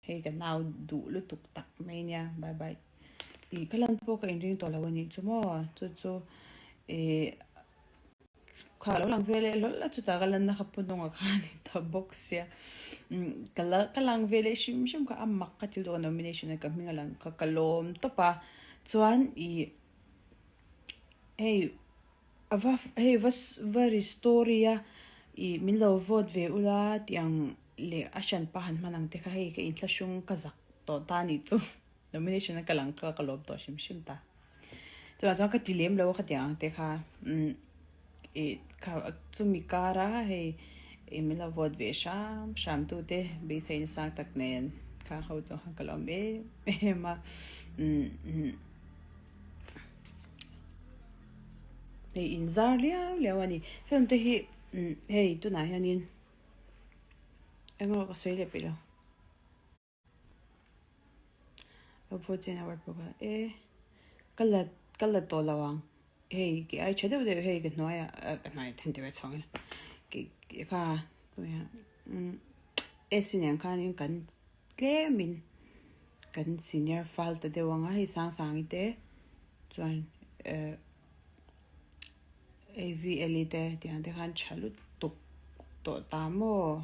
Hei ka nau duh lutuk tak mai nia bye bye tih ka lan pawh ka inring tawh lo a nih chu maw chu chu ih kha lo lang ve leh hlawl a chutah ka lanna kha pu hnungah khan a ni ta bawk sia umm ka la ka lang ve leh hrim hrim kha a mak ka ti lutuk a nomination a ka hming a lang kha ka lawm tawp a chuan ih hei. A va hei va va ri story a ih min lo vote ve ula tih ang leh a hran pa han hman ang te kha hei ka inthlahrung ka zak tawh ta anih chu nomination a ka lang kha ka lawm tawh hrim hrim ta. Chuvang chuan ka ti lem lo a khatiang ang te kha umm ih kha chumi kara hei ih min lo vote ve hram hram tu te beiseina sang tak nen kha ho chu ka lawm em em a umm. Hei in zar liau liau a ni. Film te hi hei tunah hianin engemaw ka sawi leh peih lo. A vote chen a word bawk a e ka la ka la tawh lo ang hei ke ai tha deuh deuh hei ka hnuaiah ka hnuaiah then deuh a chhuak ila ke kha AC nen khanin kan Tlemin kan senior fal ta deuh ang a, hei Sangsangi te chuan eh AVL-i te tiang te khan tha lutuk tawh ta maw?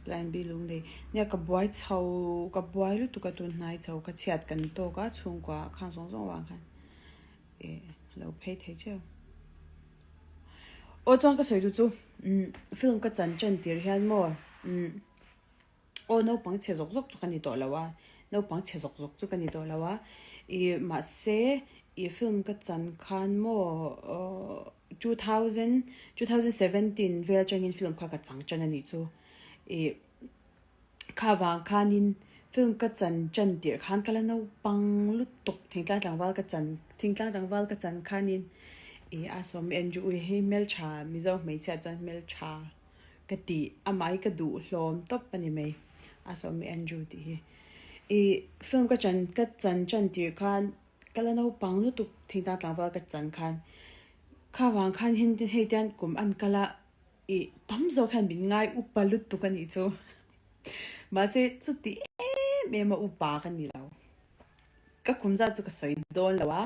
Plan B Lunglei nia ka buai chho ka buai lutuk a tun hnai chho ka chhiat kan tawk a chhungkua khang zawng zawng avang khan eh lo phei thei cheu. Aw chuan ka sawi duh chu umm film ka chan chan tir hian maw umm aw naupang chhe zawk zawk chu ka ni tawh lo a naupang chhe zawk zawk chu ka ni tawh lo a ih mahse ih film ka chan khan maw aw 2000 2017 vel atangin film kha ka chang chan a nih chu ih. Kha vang khanin film ka chan chan tirh khan ka la naupang lutuk thingtlang tlangval ka chan thingtlang tlangval ka chan khanin ih a sawm Andrew ui hei hmeltha Mizo hmeichhia chuan hmeltha ka tih amah hi ka duh hlawm tawp a ni mai a sawm Andrew tih hi ih film ka chan ka chan chan tirh khan ka la naupang lutuk thingtlang tlangval ka chan khan kha vang khan hei tian kum an kal a. I tam zawk hian min ngai upa lutuk a nih chu. Mahse chuti em em a upa ka ni lo. Ka kum zat chu ka sawi dawn lo a.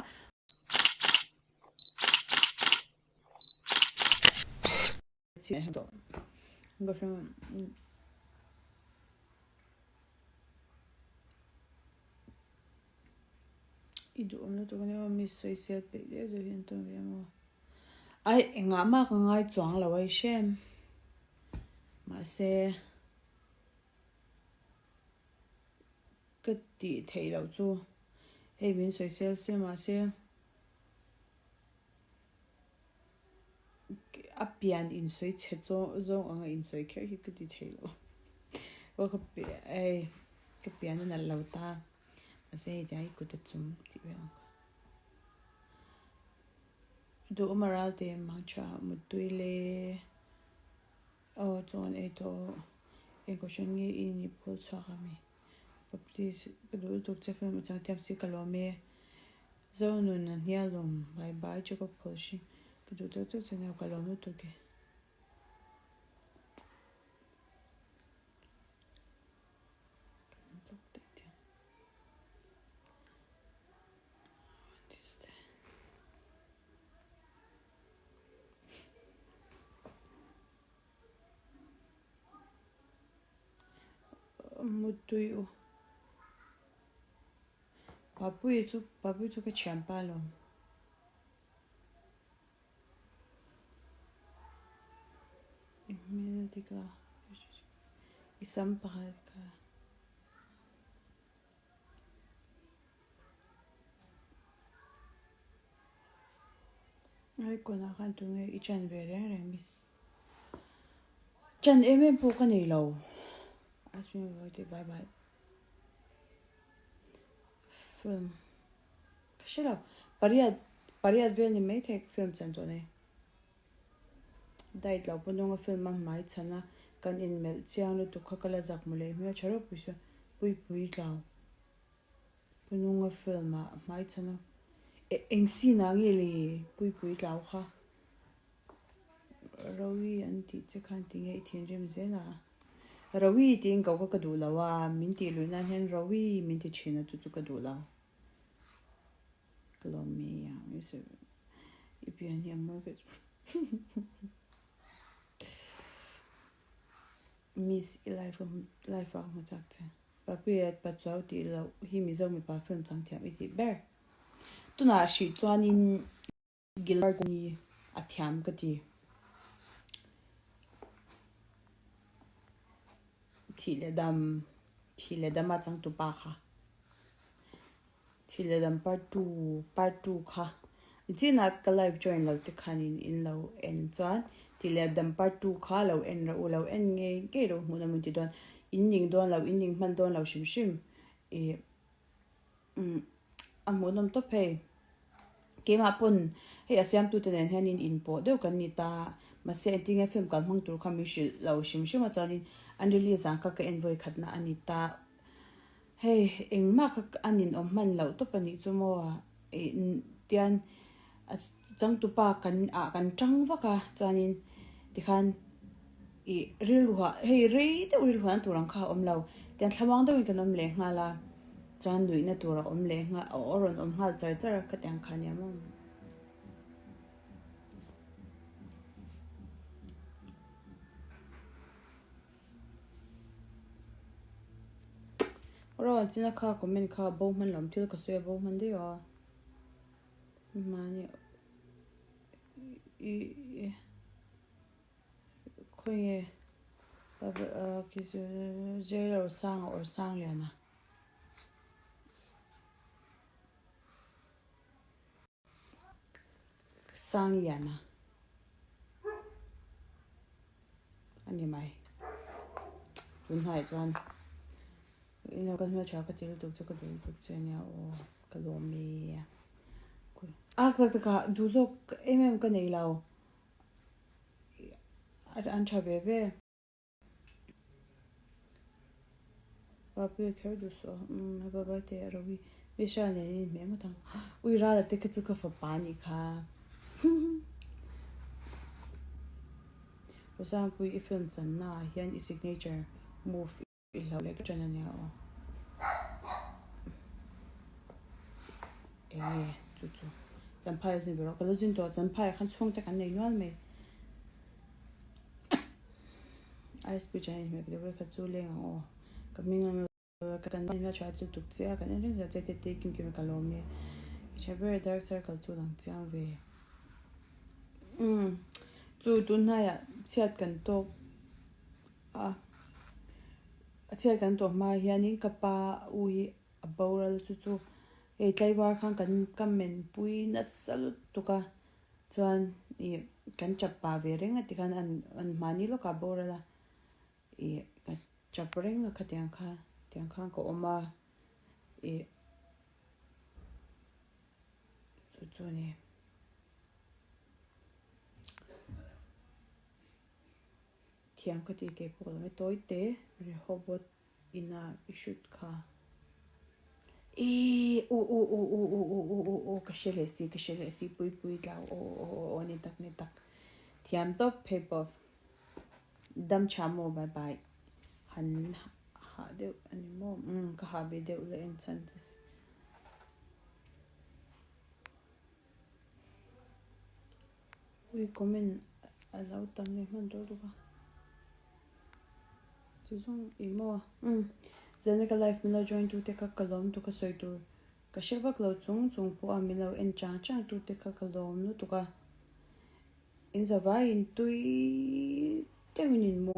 I duhawm lutuk a nia aw, mi sawisel peih deuh deuh hi an tawn ve ang aw. Ai engah mah ka ngai chuang lo a i hrem. Mahse ka tih theih loh chu hei min sawisel se mahse a pian insawi chhe zawng anga insawi kher hi ka ti thei lo. Aw ka ei ka pian a nalh lo ta. Mahse hei tiang hi kut a chum tih ve ang kha. Duhawm a ral te mang tha muttui le aw chuan ei tawh eng kohhran nge i nih phul chhuak a mi Baptist ka duh lutuk che film a chang thiam si ka lawm e Zonun a hnialawm bye bye Jacob Phulhring ka duh tawk tawk che nia ka lawm lutuk e. Mutui u Papuia chu Papuia chu ka thianpa alawm. I hmel a dik a i sam pakhat kha. Ai kawnah khan tunge i chan ve reng reng miss. Chan em em pawh ka nei lo. Ask me about it bye bye. Film ka hre lo. Pariat pariat vel ni mai thei film chan tawh nei. Diet lo pawn dawnga film a hmai chhan a kan inmelh chiang lutuk kha ka la zak mu leh hmel tha ropui chu pui pui tlau. Pununga film ah hmai chhan a eng scene ah nge le pui pui tlau kha. Rowi an tih che khan tinge i thinrim zel a? Rowi tiin ko kha ka duh lo a, min tih luih nan hian Rowi min ti thin a chu chu ka duh lo. Ka lawm mai a, i pian hi a mawi ka Miss i life life ah hmu chak che. Papuia Pachuau tih loh hi Mizo mipa film chang thiam i tih ber. Tunah hrih chuanin Gilbert hi a thiam ka ti. Thih leh dam, thih leh dama changtupa kha. Thih leh dam part 2, part 2 kha. Chinah ka live join lo te khanin in lo en chuan thih leh dam part 2 kha lo en rawh u, lo en ngei ngei rawh u hmuh nawm in ti dawn. In ning dawn lo, in ning hman dawn lo hrim hrim. Ih. Umm a hmuhnawm tawp hei. Keimah pawn hei a siamtute nen hianin inpawh deuh kan ni ta. Mahse engtinge film kal hmang tur kha min hrilh lo hrim hrim a chuanin an release ang kha ka en vawi khatna a ni ta. Hei engmah kha a ninawm hman loh tawp a nih chu maw ih tian a changtupa kan ah kan tang vak a chuanin tikhan ih rilruah hei rei deuh rilruah na tur ang kha a awm lo tiang thlamuang deuhin kan awm leh nghal a chuan nuihna tur a awm leh nghal a rawn awm nghal char char a khatiang kha nia maw. Rawn china kha comment kha bo hman lo thil ka sawi a bo hman daih a. Mahni i khawi nge Jailer Sanga or Sangliana. Sangliana a ni mai. Tunhnaiah chuan ino ka hmeltha ka ti lutuk chu ka duh lutuk che ania aw ka lawm e. A tak tak ah duh zawk em em ka nei lo an tha ve ve. Papuia kher duh suh a, umm hei bye bye teh a Rohi Misha nen in inhmeh ngawt ang, ui Rala te kha chu ka fapa a nih kha Rosangpui i film channa ah hian i signature move i hlauh leh ṭan a nia aw eng nge chu chu Champhai a zin ve rawh ka lo zin tawh Champhai ah khan chhungte kan nei nual mai. Ice peach an inhmeh deuh vek kha chu leng ang aw ka hming ang ka kan hmel tha lutuk che a kan en reng zel che te te kim kim ka lawm e i tha ber dark circle chu lang chiang ve umm chu tun hnaiah chhiat kan tawk a a chhiat kan tawh hma hianin ka pa u hi a boral chu chu hei tlaivar khan kan ka men pui nasa lutuk a. Chuan ih kan chap pah ve reng a tikhan an an mahni lawkah boral a ih ka chap reng a khatiang kha tiang khan ka awm a ih chu chu a ni. Thiam ka tih kei pawh ka lo mai tawi te Rehoboth. Ina i hrut kha. Eee u u u u u u u u u ka hre leh si ka hre leh si pui pui tlau aw aw aw aw ni tak ni tak thiam tawp phei pawh dam tha maw bye bye han hah deuh a ni maw umm ka hah ve deuh la en chhan che Ui comment a lo tam leh hman tawh lutuk a. Chu zawng i maw umm zan ka live min lo join tu te kha ka lawm lutuk a sawi tur ka hre vak lo chung chung pawh a min lo en chang chang tu te kha ka lawm lutuk a in zavai in tui deuhin in mu.